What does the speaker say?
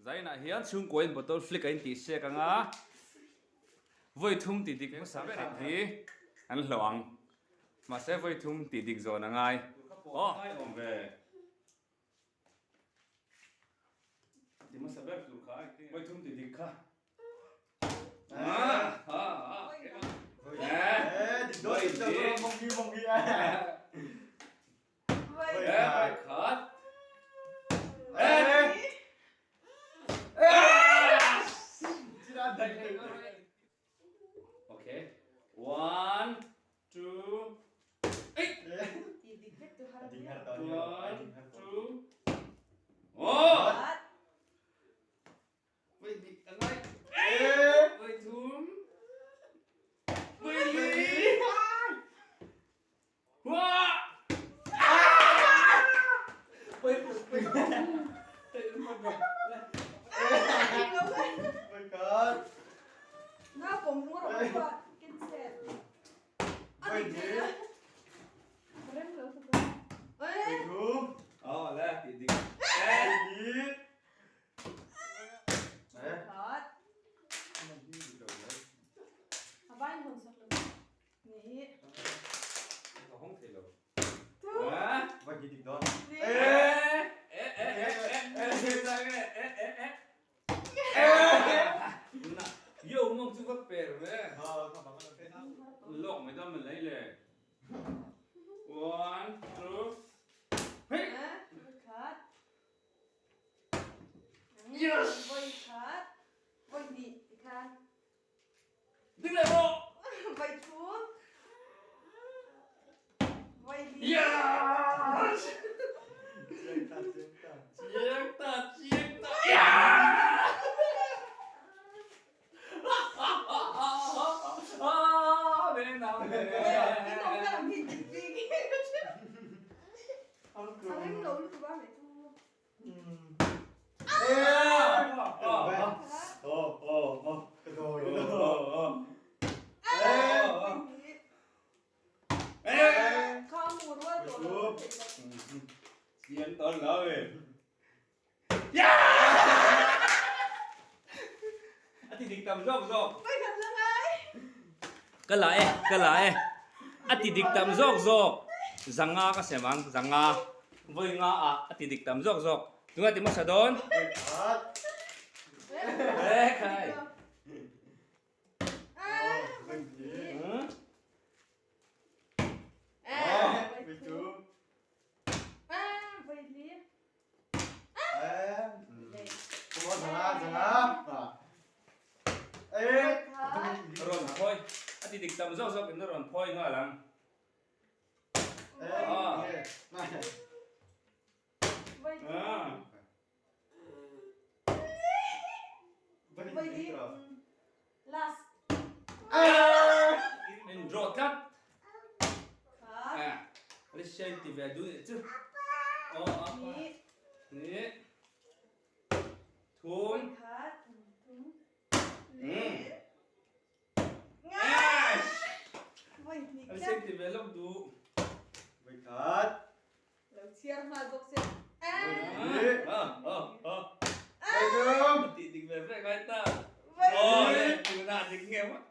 Zainah hian chhungkuain bottle flick a intih siak ang a, vawi thum tih dik hmasa ber in hi an hlauh ang. Mahse vawi thum tih dik zawn a ngai. Aw. Awm ve. Ti hmasa ber tur kha vawi thum tih dik kha. Okay. One, two, eight. One, two, oh! Voi hnih a ngai. Voi thum. Voi li. Hua! Voi khat. Na pom lu ro pa ken che. Voi hnih. Rem lo tu pa. Voi thum. Oh, le, ti dik. Voi hnih. Yo mong chu va per ve. Lok mai dam lei le. One, two, hey. Yes! Voi khat, voi hnih ti khan. Ding leh rawh! Voi thum. Voi li. Yes! Chiang ta, chiang ta. Yeah! Ah, ve na ve. I tawng ka lam hi dik bik. A rem lo lutuk a meh tu. Chiang tawn lo e. A ti dik tam zawk zawk. Ka la e, ka la e. A ti dik tam zawk zawk. Zanga ka sem ang, zanga. Vawi nga ah a ti dik tam zawk zawk. Tunge ti hmasa dawn? E khai. Rawn phawi a ti dik tam zawk zawk in rawn phawi nghal ang. In draw tlat. Alicia in ti ve duh nih chu. Ni. Thum. Alicia in ti ve lawk duh. Tih dik ve ve ngai ta. Aw le, tuna dik nge maw.